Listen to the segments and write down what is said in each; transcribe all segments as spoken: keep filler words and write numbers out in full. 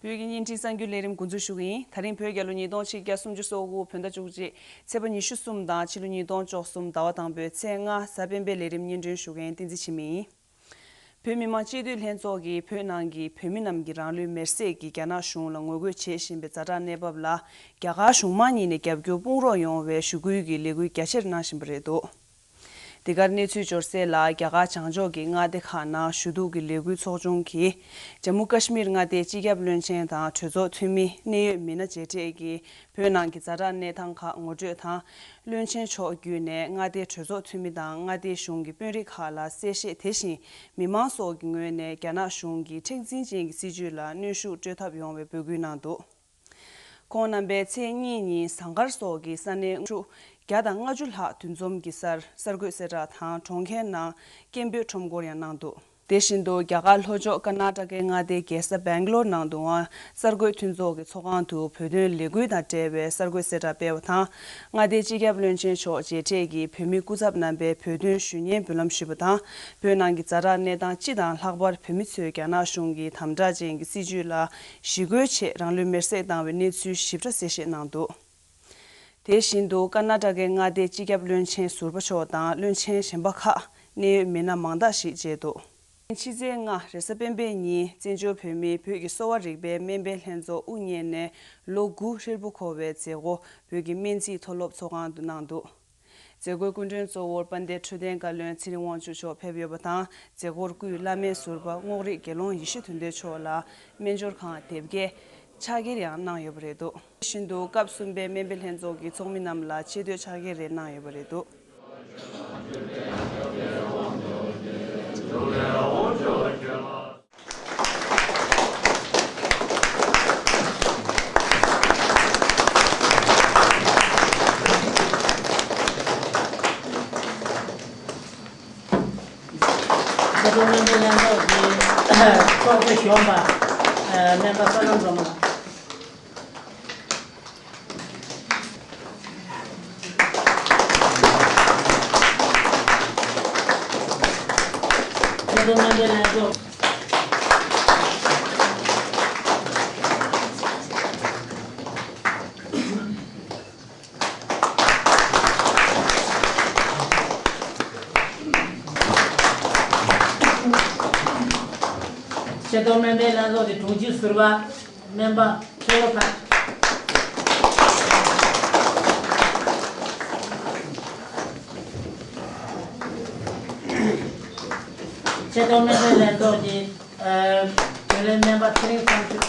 བོད་ཀྱི་བརྙན་འཕྲིན་གསར་འགྱུར་ལས་རིམ་འགོ་འཛུགས་ཞུ་གི་ཡིན། ད་རིང་བོད་རྒྱལ་ལོ་ཉིས་སྟོང་ཆིག་བརྒྱ་སུམ་ཅུ་སོ་དགུ་བོད་ཟླ་བཅུ་གཅིག་ཚེས་པ་ཉི་ཤུ་གསུམ་དང་ཕྱི་ལོ་ཉིས་སྟོང་བཅུ་གསུམ་ཟླ་བ་དང་པོའི་ཚེས་ལྔ་གཟའ་སྤེན་པའི་ལས་རིམ་སྙན་སྒྲོན་ཞུ་མཁན་བསྟན་འཛིན་འཆི་མེད་ཡིན། བོད་མི་མང་སྤྱི་འཐུས་ལྷན་ཚོགས་ཀྱིས་བོད་ནང་གི་བོད་མི་རྣམས་ཀྱིས་རང་ལུས་མེར་སྲེག་གིས་རྒྱ་ནག་གཞུང་ལ་ངོ་རྒོལ་བྱེད་བཞིན་པའི་ཛ་དྲག་གནས་བབ་ལ་རྒྱ་གར་གཞུང་མང་གཉིས་ནས་རྒྱབ་སྐྱོར་དཔུང་རོགས་ཡོང་བའི་ཞུ་སྐུལ་གྱི་ལས་འགུལ་རྒྱ་ཆེར་གནང་བཞིན་པ་རེད་འདུག། འདི་གར་གནས་ཚུལ་འབྱོར་གསལ་ལ། རྒྱ་གར་བྱང་ཕྱོགས་ཀྱི་མངའ་སྡེ་ཁག་ནང་ཞུ་གཏུག་གི་ལས་འགུལ་ཚོགས་ཆུང་གིས་ཇམ་མུ་ཀ་ཤི་མིར་མངའ་སྡེའི་སྤྱི་ཁྱབ་བློན་ཆེན་དང་གྲོས་ཚོགས་འཐུས་མི་གནད་ཡོད་མི་སྣ་མཇལ་འཕྲད་ཀྱིས་བོད་ནང་གི་ཛ་དྲག་གནས་སྟངས་ཁག་ངོ་སྤྲོད་དང་། བློན་ཆེན་མཆོག་བརྒྱུད་ནས་མངའ་སྡེའི་གྲོས་ཚོགས་འཐུས་མི་དང་མངའ་སྡེའི་གཞུང་གི་དཔོན་རིགས་ཁག་ལ་གསལ་བཤད། དེ་བཞིན་མི་མང་སོགས་ཀྱི་ངོས་ནས་རྒྱ་ནག་གཞུང་གི་མཁྲེགས་འཛིན་ཅན་གྱི་སྲིད་བྱུས་ལ་གནོན་ཤུགས་སྤྲོད་ཐབས་ཡོང་བའི་འབོད་སྐུལ་གནང་འདུག། ཁོང་རྣམ་པས་ཚེས་གཉིས་ཉིན་ཟངས་དཀར་སོགས་ཀྱི་ས་གནས་ཆུ་བརྒྱ་དང་ལྔ་བཅུ་ལྷག་འདུ་འཛོམས་ཀྱི་སར་གསར་འགོད་གསལ་བསྒྲགས་དང་གྲོང་ཁྱེར་ནང་སྐད་འབོད་ཁྲོམ་སྐོར་ཡང་གནང་འདུག། དེ་བཞིན་དུ་རྒྱ་གར་ལྷོ་ཕྱོགས་ཀར་ནཱ་ཊ་ཀའི་མངའ་སྡེ་རྒྱལ་ས་སྦེང་ལོར་ནང་དུའང་གསར་འགོད་མཐུན་ཚོགས་ཀྱི་ཚོགས་ཁང་དུ་བོད་དོན་ལས་འགུལ་དང་འབྲེལ་བའི་གསར་འགོད་གསལ་བསྒྲགས་སྤེལ་བ་དང་། མངའ་སྡེའི་སྤྱི་ཁྱབ་བློན་ཆེན་མཆོག་མཇལ་འཕྲད་ཀྱིས་བོད་མི་སྐུ་ཚབ་རྣམ་པས་བོད་དོན་ཞུ་སྙན་འབུལ་ལམ་ཞུས་པ་དང་། བོད་ནང་གི་ཛ་དྲག་གནས་སྟངས་སྤྱི་དང་ལྷག་པར་བོད་མི་ཚོས་རྒྱ་ནག་གཞུང་གི་དམ་དྲག་ཅན་གྱི་སྲིད་བྱུས་ལ་ཞི་རྒོལ་ཆེད་རང་ལུས་མེར་སྲེག་བཏང་བའི་གནས་ཚུལ་ཞིབ་ཕྲ་གསལ་བཤད་གནང་འདུག། དེ་བཞིན་དུ་ཀར་ནཱ་ཊ་ཀའི་མངའ་སྡེའི་སྤྱི་ཁྱབ་བློན་ཆེན་ཟུར་པ་མཆོག་དང་བློན་ཆེན་གཞན་པ་ཁག་གནད་ཡོད་མི་སྣ་མང་དག་ཞིག་མཇལ་འདུག། ཕྱི་ཚེས་ལྔ་རེས་གཟའ་སྤེན་པའི་ཉིན་བཙན་བྱོལ་བོད་མིའི་བོད་ཀྱི་གསོ་བ་རིག་པའི་སྨན་པའི་ལྷན་ཚོགས་དབུ་བརྙེས་ནས་ལོ་དགུ་ཧྲིལ་པོ་འཁོར་བའི་མཛད་སྒོ་བོད་ཀྱི་སྨན་རྩིས་མཐོ་སློབ་ཚོགས་ཁང་དུ་གནང་འདུག། མཛད་སྒོའི་སྐུ་མགྲོན་གཙོ་བོར་དཔལ་ལྡན་འཕྲོད་བསྟེན་བཀའ་བློན་ཚེ་རིང་དབང་ཕྱུག་མཆོག་ཕེབས་ཡོད་པ་དང་། མཛད་སྒོར་སྐུའི་བླ་སྨན་ཟུར་པ་རྔོག་རིགས་དགེ་སློང་ཡེ་ཤེས་དོན་ལྡན་མཆོག་ལ་སྨན་སྦྱོར་ཁང་དེབ་སྐྱེལ་ཕྱག་འཁྱེར་ཡང་གནང་ཡོད་པ་རེད་འདུག། དེ་བཞིན་དུ་སྐབས་གསུམ་པའི་སྨན་པའི་ལྷན་ཚོགས་ཀྱི་ཚོགས་མི་རྣམས་ལ་ཆེ་བསྟོད་ཕྱག་འཁྱེར་རེ་གནང་ཡོད་པ་རེད་འདུག། ཆེ་མཐོང་སྨན་པའི་ལྷན་ཚོགས་ཀྱི་ཚོགས་གཙོ་གཞོན་པ་སྨན་པ་བསོད་ནམས་སྒྲོལ་མ། ཆེ་མཐོང་སྨན་པའི་ལྷན་ཚོགས། ཆེ་མཐོང་སྨན་པའི་ལྷན་ཚོགས་ཀྱི་དྲུང་ཆེ་ཟུར་པ་སྨན་པ་ཆོས་ལོ་ཁ། ཆེ་མཐོང་སྨན་པའི་ལྷན་ཚོགས་ཀྱི་ཨ་རྒྱུན་ལས་སྨན་པ་ཚེ་རིང་བསམ་གྲུབ།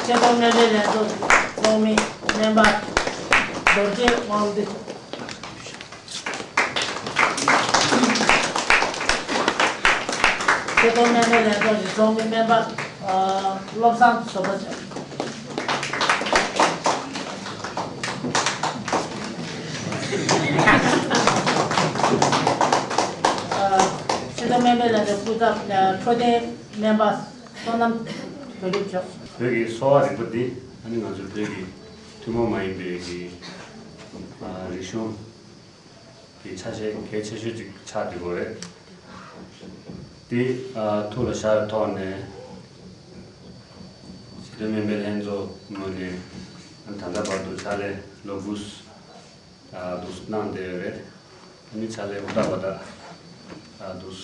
ཆེ་མཐོང་སྨན་པའི་ལྷན་ཚོགས་ཚོགས་མི་སྨན་པ་རྡོ་རྗེ་དབང་འདུས། ཆེ་མཐོང་སྨན་པའི་ལྷན་ཚོགས་ཀྱི་ཚོགས་མི་སྨན་པ་ཨ་བློ་བཟང་བཟོད་པ་ཆེ། ཨ་ཆེ་མཐོང་སྨན་པའི་ལྷན་ཚོགས་སྐུ་ཚབ་ཨ་འཕྲོད་བསྟེན་སྨན་པ་བསོད་ནམས་དོན་གྲུབ་མཆོག། བོད་ཀྱི་གསོ་བ་རིག་པ་འདི་ཨ་ནི་ང་ཚོ་བོད་ཀྱི་ཐུན་མོང་མ་ཡིན་པའི་གི་ཨ་རིག་གཞུང་གི་ཆ་ཤས་གལ་ཆེ་ཤོས་ཅིག་ཆགས་བསྡད་ཡོད་རེད། འདི་ཨ་ཐུགས་ལ་བཞག་པའི་ཐོག་ནས་ཆེ་མཐོང་སྨན་པའི་ལྷན་ཚོགས་ངོས་ནས་ད་ལྟ་བར་དུ་ཕྱག་ལས་ལོ་དགུ་ཨ་འདུག་གནང་བསྡད་ཡོད་རེད། ཨ་ནི་ཕྱག་ལས་ཧུར་ཐག་པ་དག་ཨ་འདུག་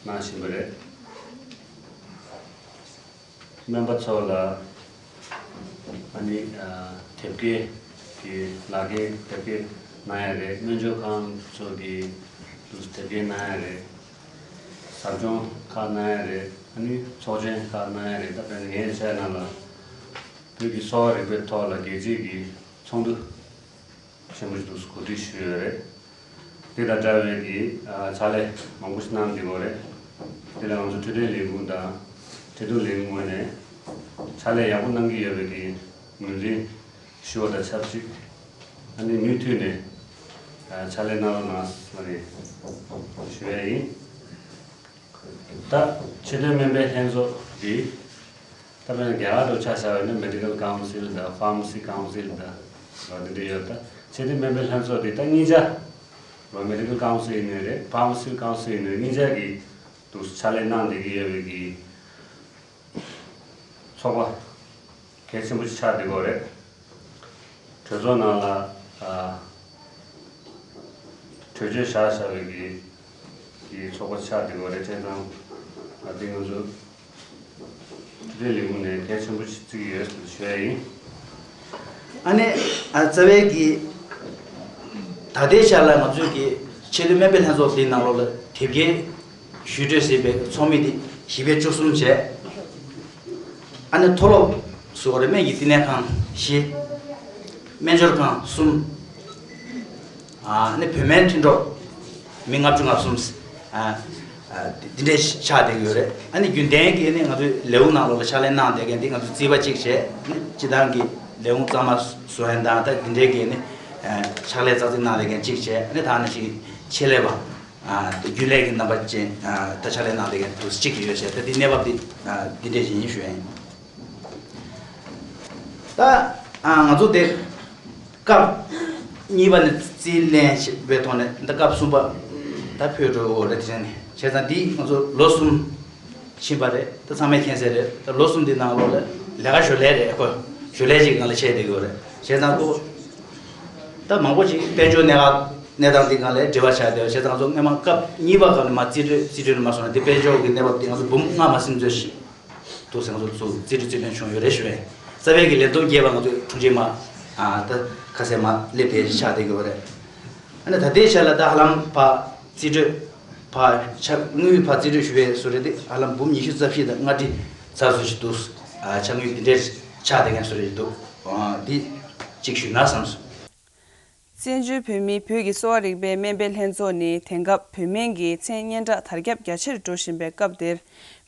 གནང་བཞིན་པ་རེད། སྨན་པ་ཚོ་ལ་ཨ་ནི་ཨ་དེབ་སྐྱེལ་གྱི་ལག་འཁྱེར་དེབ་སྐྱེལ་གནང་ཡ་རེད། སྨན་སྦྱོར་ཁང་ཚོ་གི་དེབ་སྐྱེལ་གནང་ཡ་རེད། ཟབ་སྦྱོང་ཁག་གནང་ཡ་རེད། ཨ་ནི་ཚོགས་ཆེན་ཁག་གནང་ཡ་རེད། ད་དཔེར་ན་ངས་བཤད་ན་ལ་བོད་ཀྱི་གསོ་བ་རིག་པའི་ཐོག་ལ་རྒྱལ་སྤྱིའི་གི་ཚོགས་འདུ་ཆེན་པོ་ཞིག་འདུག་གོ་སྒྲིག་ཞུས་ཡོད་རེད། དེ་དང་འདྲ་བའི་གི་ཕྱག་ལས་མང་པོ་ཞིག་གནང་བསྡད་ཡོད་རེད། དེ་ལ་ང་ཚོ་འཕྲོད་བསྟེན་ལས་ཁུངས་དང་འབྲེལ་གཏུག་ལས་ཁུངས་ངོས་ནས་ཕྱག་ལས་ཡག་པོ་གནང་གི་ཡོད་པའི་གི་ངོས་འཛིན་ཞུ་བ་དང་ཆབས་ཅིག་ཨ་ནི་མུ་མཐུད་ནས་ཕྱག་ལས་གནང་རོགས་གནང་ཟེར་ནས་ཞུ་ཡ་ཡིན། ད་ཆེ་མཐོང་སྨན་པའི་ལྷན་ཚོགས་འདི་ད་དཔེར་ན་རྒྱ་གར་དུ་ཆ་བཞག་པ་ཡིན་ན་Medical Council དང་Pharmacy Council དང་འདི་འདྲ་ཡོད། ད་ཆེ་མཐོང་སྨན་པའི་ལྷན་ཚོགས་འདི་ད་གཉིས་ཆ་ Medical Council ཡིན་ནའི་རེད། Pharmaceutical Council ཡིན་ནའི་རེད། སྙིང་རྗེ་གིས་འདུག་ཕྱག་ལས་གནང་བསྡད་ཀྱི་ཡོད་པའི་གི་ཚོགས་པ་གལ་ཆེན་པོ་ཞིག་ཆགས་བསྡད་ཀྱི་ཡོད་རེད། གྲོས་ཚོགས་ནང་ལ་ཨ་གྲོས་ཆོད་བཞག་བཞག་པའི་གི་གི་ཚོགས་པ་ཆགས་བསྡད་ཀྱི་ཡོད་རེད། བྱས་ཙང་ཨ་འདི་ང་ཚོ་འཕྲོད་བསྟེན་ལས་ཁུངས་ནས་གལ་ཆེན་པོ་ཞིག་བརྩི་གི་ཡོད་ཟེར་ཞུ་ཡ་ཡིན། ཨ་ནི་ཨ་རྩ་བའི་གི་ད་ལྟའི་ཆར་ལ་ང་ཚོའི་གི་ཆེས་མཐོའི་སྨན་པའི་ལྷན་ཚོགས་འདིའི་ནང་ལོགས་ལ་དེབ་སྐྱེལ་ཞུ་སྤྲོད་ཟེར་བའི་ཚོགས་མི་འདི་བཞི་པའི་བཅུ་གསུམ་བྱས། ཨ་ནི་མཐོ་སློབ་སུ་བ་རེ་སྨན་གྱི་བསྟི་གནས་ཁང་བཞི། སྨན་སྦྱོར་ཁང་གསུམ། ཨ་ནི་བོད་སྨན་མཐུན་གྲོགས་མི་ལྔ་བཅུ་ང་གསུམ། ཨ་ཨ་འདི་འདྲའི་ཆགས་བསྡད་ཀྱི་ཡོད་རེད། ཨ་ནི་རྒྱུན་ལྡན་གྱི་ནི་ང་ཚོའི་ལས་ཁུངས་ནང་ལོགས་ལ་ཕྱག་ལས་གནང་བསྡད་མཁན་འདི་ང་ཚོའི་རྩིས་པ་གཅིག་བྱས། ཨ་ནི་སྤྱི་བཏང་གི་ལས་ཁུངས་གཙང་མ་བཟོ་མཁན་དང་ད་འདི་འདྲའི་གི་ནི་ཨ་ཕྱག་ལས་ཙག་ཙིག་གནང་བསྡད་མཁན་གཅིག་བྱས། ཨ་ནི་ད་ནི་ཞིག་ཆེད་ལས་པ་ཨ་དེ་རྒྱུན་ལས་ཀྱི་རྣམ་པ་ཅན་ཨ་ད་ཕྱག་ལས་གནང་བསྡད་མཁན་དུ་གཅིག་ཡོད་བྱས། ད་འདི་གནས་བབ་འདི་ཨ་འདི་འདྲའི་ཞིག་ཡིན་ཞུ་ཡ་ཡིན། ད་ཨ་ང་ཚོ་དེ་སྐབས་གཉིས་པ་ནས་རྩིས་ལེན་བྱས་པའི་ཐོག་ནས་ད་སྐབས་གསུམ་པ་ད་ཕུལ་འགྲོ་འོ་རེད། དེ་ནས་བྱས་ཙང་འདི་ང་ཚོ་ལོ་གསུམ་ཕྱིན་པ་རེད། ད་ཚང་མས་མཁྱེན་གསལ་རེད། ད་ལོ་གསུམ་འདི་ནང་ལོགས་ལ་ལས་ཀ་ཞོར་ལས་རེད། ཁོ་ཞོར་ལས་ཅིག་སྒང་ལ་བྱས་བསྡད་ཡོད་རེད། བྱས་ཙང་ཁོ་ད་མང་པོ་ཅིག་དཔལ་འབྱོར་གནས་ཀ་གནས་སྟངས་འདི་སྒང་ལ་འབྲེལ་བ་བྱས་བསྡད་ཡོད། བྱས་ཙང་ང་ཚོ་སྔོན་མ་སྐབས་གཉིས་པ་སྒང་ལ་མ་རྩིས་སྤྲོད་རྩིས་སྤྲོད་ལ་མ་སོང་ན་འདི་དཔལ་འབྱོར་གྱི་གནས་བབ་འདི་ང་ཚོ་འབུམ་ལྔ་མ་ཟིན་ཚོད་ཞིག་འདུག་ཟེར་ང་ཚོ་ཚུར་རྩིས་སྤྲོད་རྩིས་ལེན་བྱུང་ཡོད་རེད་ཞུ་བས། རྩ་བའི་གི་ལས་བསྡོམས་རྒྱས་པ་ང་ཚོས་ཁྲུང་ཆིང་མ་ཨ་ད་ཁ་གསལ་མ་སླེབས་དེ་ཆགས་བསྡད་ཀྱི་ཡོད་རེད། ཨ་ནི་ད་ལྟའི་ཆ་ལ་ད་ཧ་ལམ་ཕར་རྩིས་སྤྲོད་ཕར་ཆ་དངུལ་ཕར་རྩིས་སྤྲོད་ཞུ་བའི་བཟོ་འདྲ་དེ་ཧ་ལམ་འབུམ་ཉི་ཤུ་རྩ་བཞི་དང་ལྔ་ཁྲི་ཚར་ཚོད་ཅིག་འདུག་ཨ་ཆ་དངུལ་འདི་འདྲའི་ཆགས་བསྡད་མཁན་བཟོ་འདྲ་ཅིག་འདུག་ཨ་འདི་གཅིག་ཞུས་ན་བསམ་སོང་། བཙན་བྱོལ་བོད་མིའི་བོད་ཀྱི་གསོ་བ་རིག་པའི་སྨན་པའི་ལྷན་ཚོགས་ནི་དེང་སྐབས་བོད་སྨན་གྱི་མཚན་སྙན་གྲགས་དར་ཁྱབ་རྒྱ་ཆེར་འགྲོ་བཞིན་པའི་སྐབས་འདིར།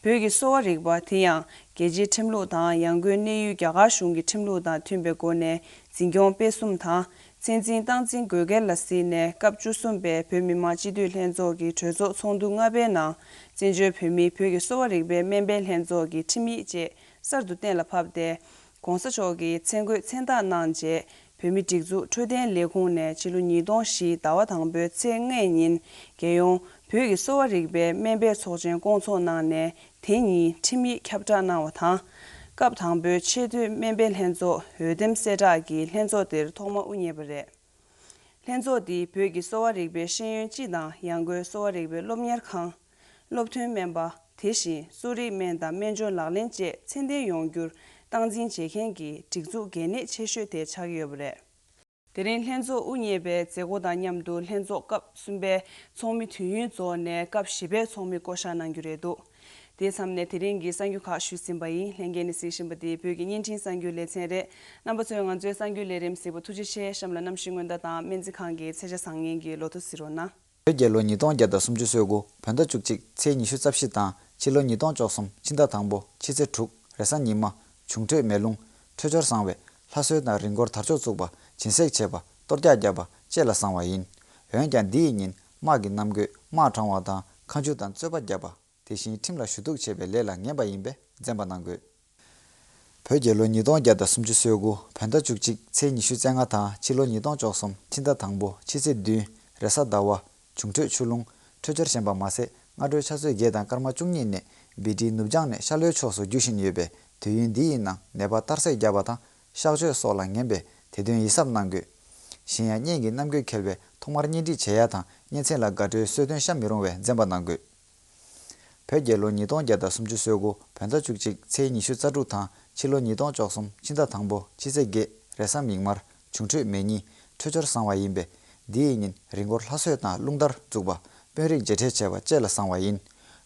བོད་ཀྱི་གསོ་བ་རིག་པ་དེ་ཡང་རྒྱལ་སྤྱིའི་ཁྲིམས་ལུགས་དང་ཡང་སྒོས་གནས་ཡུལ་རྒྱ་གར་གཞུང་གི་ཁྲིམས་ལུགས་དང་མཐུན་པའི་སྒོ་ནས་འཛིན་སྐྱོང་སྤེལ་གསུམ་དང་། ཚད་འཛིན་སྟངས་འཛིན་དགོས་གལ་ལ་གཟིགས་ནས་སྐབས་བཅུ་གསུམ་པའི་བོད་མི་མང་སྤྱི་འཐུས་ལྷན་ཚོགས་ཀྱི་གྲོས་ཚོགས་ཚོགས་འདུ་ལྔ་པའི་ནང་བཙན་བྱོལ་བོད་མིའི་བོད་ཀྱི་གསོ་བ་རིག་པའི་སྨན་པའི་ལྷན་ཚོགས་ཀྱི་ཁྲིམས་ཡིག་བཅས་གསར་དུ་གཏན་ལ་ཕབ་སྟེ། ༸གོང་ས་མཆོག་གིས་མཚན་འགོད་མཚན་རྟགས་གནང་རྗེས། བོད་མིའི་སྒྲིག་འཛུགས་འཕྲོད་བསྟེན་ལས་ཁུངས་ནས་ཕྱི་ལོ་ཉིས་སྟོང་བཞི་ཟླ་བ་དང་པོའི་ཚེས་ལྔ་ཉིན། རྒྱལ་ཡོངས་བོད་ཀྱི་གསོ་བ་རིག་པའི་སྨན་པའི་ཚོགས་ཆེན་བསྐོང་ཚོགས་གནང་ནས། དེ་ཉིན་ཁྲིམས་ཡིག་ཁྱབ་བསྒྲགས་གནང་བ་དང་། སྐབས་དང་པོའི་ཆེས་མཐོའི་སྨན་པའི་ལྷན་ཚོགས་འོས་འདེམས་གསལ་བསྒྲགས་ཀྱིས་ལྷན་ཚོགས་འདིར་ཐོག་མར་དབུ་བརྙེས་པ་རེད། ལྷན་ཚོགས་འདིས་བོད་ཀྱི་གསོ་བ་རིག་པའི་ཤེས་ཡོན་སྤྱི་དང་ཡང་སྒོས་གསོ་བ་རིག་པའི་སློབ་གཉེར་ཁང་། སློབ་ཐོན་སྨན་པ། དེ་བཞིན་གསོ་རིག་སྨན་དང་སྨན་སྦྱོར་ལག་ལེན་བཅས་ཚད་ལྡན་ཡོང་རྒྱུར་སྟངས་འཛིན་བྱེད་མཁན་གྱི་སྒྲིག་འཛུགས་གལ་གནད་ཆེ་ཤོས་དེ་ཆགས་ཀྱི་ཡོད་པ་རེད། དེ་རིང་ལྷན་ཚོགས་དབུ་བརྙེས་པའི་མཛད་སྒོ་དང་མཉམ་དུ་ལྷན་ཚོགས་སྐབས་གསུམ་པའི་ཚོགས་མི་དུས་ཡུན་རྫོགས་ནས་སྐབས་བཞི་པའི་ཚོགས་མི་བསྐོ་གཞག་གནང་རྒྱུ་རེད་འདུག་དེའི་མཚམས་ནས་དེ་རིང་གི་གསར་འགྱུར་ཁག་ཞུས་ཟིན་པ་ཡིན། ལྷན་རྒྱས་ནས་གཟིགས་བཞིན་པ་འདི་བོད་ཀྱི་བརྙན་འཕྲིན་གསར་འགྱུར་ལེ་ཚན་རེད། རྣམ་པ་ཚོས་ང་ཚོའི་གསར་འགྱུར་ལས་རིམ་གཟིགས་པར་ཐུགས་རྗེ་ཆེ། གཤམ་ལ་གནམ་གཤིས་སྔོན་བརྡ་དང་སྨན་རྩིས་ཁང་གི་ཚེས་ཆ་བཟང་ངན་གྱི་ལོ་ཐོ་གཟིགས་རོགས་གནང་། བོད་རྒྱལ་ལོ་ཉིས་སྟོང་བརྒྱ་དང་སུམ་ཅུ་སོ་དགུ་བོད་ཟླ་བཅུ་གཅིག་ཚེས་ཉི་ཤུ་རྩ་བཞི་དང་ཕྱི་ལོ་ཉིས་སྟོང་བཅུ་གསུམ་ཕྱི་ཟླ་དང་པོ་ཕྱི་ཚེས་དྲུག་རེས་གཟའ་ཉི་མ། འབྱུང་འཕྲོད་མེ་རླུང་། འཕྲོད་སྦྱོར་བཟང་བས་ལྷ་གསོལ་དང་རི་མགོར་དར་ལྕོག་བཙུགས་པ། སྦྱིན་སྲེག་བྱེད་པ། གཏོར་རྒྱག་བརྒྱབ་པ་བཅས་ལ་བཟང་བ་ཡིན། འོན་ཀྱང་འདི་ཡི་ཉིན་དམག་གི་རྣམ་རྒོད་དམག་དྲང་བ་དང་མཁའ་འཇུག་དང་རྩོད་པ་བརྒྱབ་པ། དེ་བཞིན་ཁྲིམས་ལ་ཞུ་གཏུག་བྱེད་པའི་ལས་ལ་ངན་པ་ཡིན་པས་འཛེམ་པ་གནང་དགོས། བོད་རྒྱལ་ལོ་ཉིས་སྟོང་བརྒྱ་དང་སུམ་ཅུ་སོ་དགུ་བོད་ཟླ་བཅུ་གཅིག་ཚེས་ཉི་ཤུ་རྩ་ལྔ་དང་ཕྱི་ལོ་ཉིས་སྟོང་བཅུ་གསུམ་ཕྱི་ཟླ་དང་པོ་ཕྱི་ཚེས་བདུན་རེས་གཟའ་ཟླ་བ། འབྱུང་འཕྲོད་ཆུ་རླུང་། འཕྲོད་སྦྱོར་ཞན་པ་མ་ཟད་སྔ་དྲོའི་ཆུ་ཚོད་བརྒྱད་དང་སྐར་མ་བཅུ་གཉིས་ནས་བི་ཏི་ནུབ་བྱང་ནས་ཤར་ལྷོའི་ཕྱོགས་སུ་རྒྱུ་བཞིན་ཡོད་པས་དུས་ཡུན་འདི་ཡི་ནང་ནད་པ་གཏར་སྲེག་བརྒྱབ་པ་དང་གཤག་བཅོས་སོགས་ལ་ངན་པས་དེ་དོན་ཡིད་གཟབ་གནང་དགོས། གཞན་ཡང་གཉན་གྱི་རྣམ་རྒོད་འཁེལ་བས་ཐོག་མར་གཉེན་སྒྲིག་བྱེད་ཡ་དང་གཉན་ཚན་ལ་དགའ་སྤྲོའི་གསོལ་སྟོན་བཤམས་མི་རུང་བས་འཛེམ་པ་གནང་དགོས། བོད་རྒྱལ་ལོ་ཉིས་སྟོང་བརྒྱ་དང་སུམ་ཅུ་སོ་དགུ་བོད་ཟླ་བཅུ་གཅིག་ཚེས་ཉི་ཤུ་རྩ་དྲུག་དང་ཕྱི་ལོ་ཉིས་སྟོང་བཅུ་གསུམ་ཕྱི་ཟླ་དང་པོ་ཕྱི་ཚེས་བརྒྱད་རེས་གཟའ་མིག་དམར། འབྱུང་འཕྲོད་མེ་གཉིས། འཕྲོད་སྦྱོར་བཟང་བ་ཡིན་པས། འདི་ཡི་ཉིན་རི་མགོར་ལྷ་གསོལ་དང་རླུང་དར་འཛུགས་པ། དཔོན་རིགས་མཇལ་འཕྲད་བྱས་པ་བཅས་ལ་བཟང་བ་ཡིན།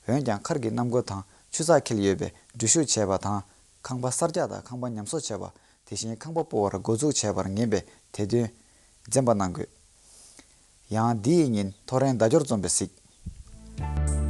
འོན་ཀྱང་མཁར་གྱི་གནམ་སྒོ་དང་ཆུ་ཚགས་འཁེལ་ཡོད་པས་འགྲུལ་བཞུད་བྱས་པ་དང་། ཁང་པ་གསར་རྒྱག་དང་ཁང་པ་ཉམས་གསོ་བྱས་པ། དེ་བཞིན་ཁང་པ་སྤོ་བར་འགོ་འཛུགས་བྱས་པར་ངན་པས་དེ་དོན་འཛེམ་པ་གནང་དགོས། ཡང་འདི་ཡི་ཉིན་ཐོ་རེངས་ཟླ་སྐྱོར་འཛོམས་པས་གཟིགས།